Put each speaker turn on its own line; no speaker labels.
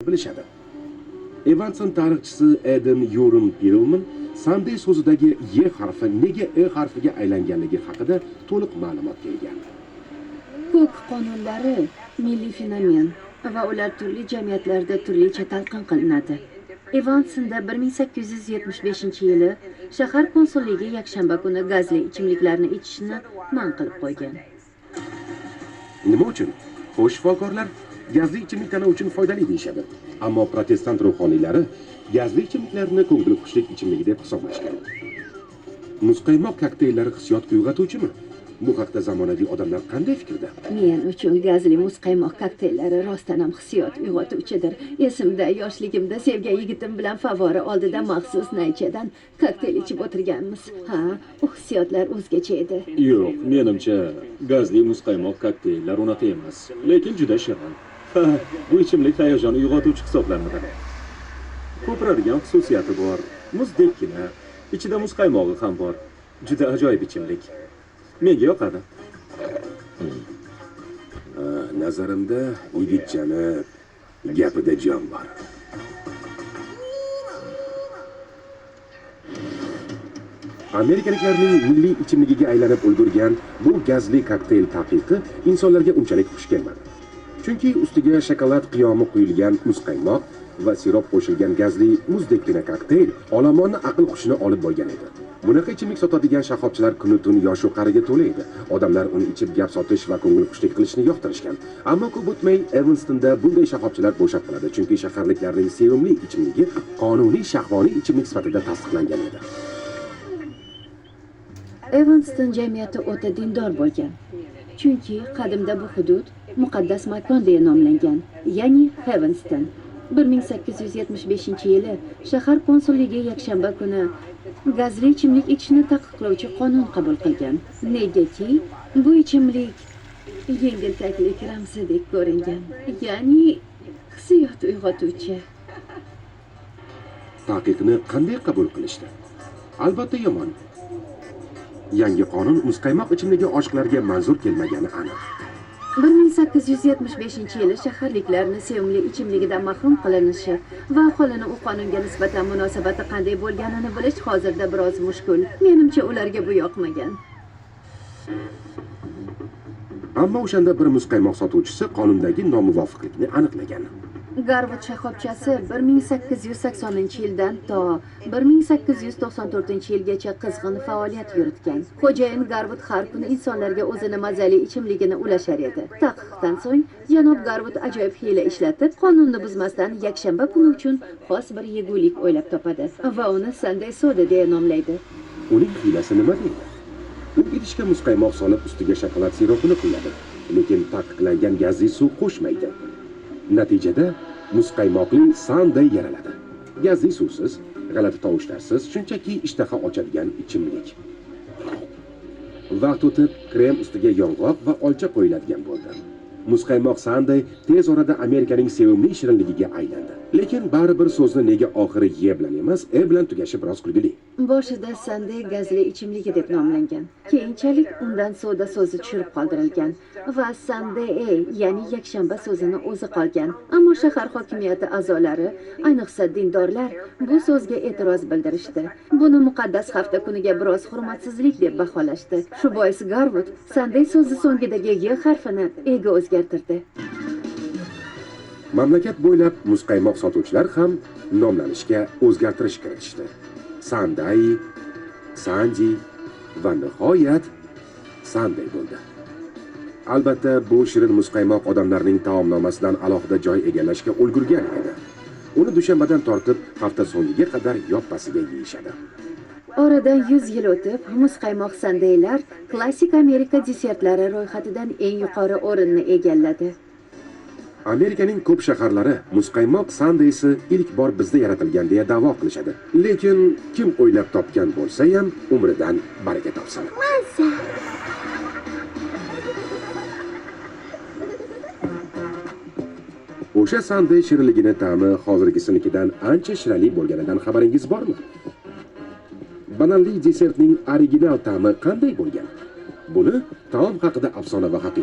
Bilishadi. Evanston tarixchisi Eden Yurin Perelman Sunday so'zidagi "y" harfi nega "e" harfiga aylanganligi haqida to'liq ma'lumotga ega.
Kok qonunlari milliy fenomen va ular turli jamiyatlarda turlicha talqin qilinadi. Evanstonda 1875-yili shahar konsulligi yakshanba kuni gazli ichimliklarni ichishni man qilib qo'ygan.
Nima uchun? Xo'sh, shifokorlar gazli ichimlik tana uchun foydali deyishadi. Ammo protestant ruhoniylari gazli ichimliklarni ko'ngilxushlik ichimligi deb hisoblashgan. Muzqaymoq kokteyllari hissiyot uyg'otuvchimi? Bu haqda zamonaviy odamlar qanday fikrda?
Men uchun gazli muzqaymoq kokteyllari rostdan ham hissiyot uyg'otuvchidir. Esimda, yoshligimda sevgan yigitim bilan favvora oldida maxsus naychadan kokteyl ichib o'tirganmiz. Ha, u hissiyotlar o'zgacha edi.
Yo'q, menimcha gazli muzqaymoq kokteyllar unaqa emas, lekin juda shirin. Ha, bu ichimlik hayajon uyg'otuvchi hisoblanadi. Ko'piradigan xususiyati bor, muzdekkina, ichida muzqaymog'i ham bor. Juda ajoyib ichimlik. Menga yoqadi.
Nazarimda yigitchani gapida jon bor. Amerikaliklarning milliy ichimligiga aylanib ulgurgan bu gazli kokteyl taqiqi insonlarga unchalik xush kelmadi. Chunki ustiga shokolad qiyomi quyilgan muzqaymoq va sirop qo'shilgan gazli muzdekkina kokteyl olomonni aql hushini olib bo'lgan edi. Bunaqa ichimlik sotadigan shoxobchalar kunu tun yoshu qariga to'la edi. Odamlar uni ichib gap sotish va ko'ngilxushlik qilishni yoqtirishgan. Ammo ko'p o'tmay Evanstonda bunday shoxobchalar bo'shab qoladi, chunki shaharliklarning sevimli ichimligi qonuniy shahvoniy ichimlik sifatida tasdiqlangan edi.
Evanston jamiyati o'ta dindor bo'lgan. Chunki qadimda bu hudud muqaddas makon deya nomlangan, ya'ni Heavenston. 1875-yili shahar konsulligi yakshanba kuni gazli ichimlik ichishni taqiqlovchi qonun qabul qilgan. Negaki bu ichimlik yengiltaklik ramzidek ko'ringan, ya'ni hissiyot uyg'otuvchi.
Taqiqni qanday qabul qilishdi? Albatta yomon. Yangi qonun muzqaymoq ichimligi oshiqlarga manzur kelmagani aniq.
1875-yili shaharliklarni sevimli ichimligidan mahrum qilinishi va aholini u qonunga nisbatan munosabati qanday bo'lganini bilish hozirda biroz mushkul. Menimcha, ularga bu yoqmagan.
Ammo o'shanda bir muzqaymoq sotuvchisi qonundagi nomuvofiqlikni aniqlagan.
Garvard shoxobchasi 1880-yildan to 1894-yilgacha qizg'in faoliyat yuritgan. Xo'jayin Garvard har kuni insonlarga o'zini mazali ichimligini ulashar edi. Taqiqdan so'ng janob Garvard ajoyib hiyla ishlatib, qonunni buzmasdan yakshanba kuni uchun xos bir yegulik o'ylab topadi va uni Sunday soda deya nomlaydi.
Uning hiylasi nima deydi? U idishga muzqaymoq solib, ustiga shokolad siropini quyadi, lekin taqiqlangan gazli suv qo'shmaydi. Natijada muzqaymoqli Sunday yaraladi. Gazli suvsiz, g'alati tovushlarsiz, shunchaki ishtaha ochadigan ichimlik. Vaqt o'tib, krem ustiga yong'oq va olcha qo'yiladigan bo'ldi. Muzqaymoq Sunday tez orada Amerikaning sevimli shirinligiga aylandi. Lekin baribir so'zni nega oxiri "y" bilan emas, "e" bilan tugashi biroz kulgili.
Boshida Sunday gazli ichimligi deb nomlangan. Keyinchalik undan soda so'zi tushirib qoldirilgan va Sunday, ya'ni yakshanba so'zini o'zi qolgan. Ammo shahar hokimiyati a'zolari, ayniqsa dindorlar, bu so'zga e'tiroz bildirishdi. Buni muqaddas hafta kuniga biroz hurmatsizlik deb baholashdi. Shu bois Garvud Sunday so'zi so'ngidagi "y" harfini "e" ga o'zgartirdi.
Mamlakat bo'ylab muzqaymoq sotuvchilar ham nomlanishga o'zgartirish kiritishdi. Sunday, Sandi va nihoyat Sunday bo'ldi. Albatta, bu shirin muzqaymoq odamlarning taomnomasidan alohida joy egallashga ulgurgan edi. Uni dushanbadan tortib hafta so'ngiga qadar yoppasiga yeyishadi.
Oradan 100 yil o'tib, muzqaymoq sandeylar klassik Amerika desertlari ro'yxatidan eng yuqori o'rinni egalladi.
Amerikaning ko'p shaharlari muzqaymoq sandeysi ilk bor bizda yaratilgan deya da'vo qilishadi. Lekin kim o'ylab topgan bo'lsa ham umridan baraka topsin.
Mazza.
O'sha sandey shirinligini ta'mi hozirgisinikidan ancha shirali bo'lganidan xabaringiz bormi? Bananli desertning original ta'mi qanday bo'lgan? Buni taom haqida afsona va haqiqat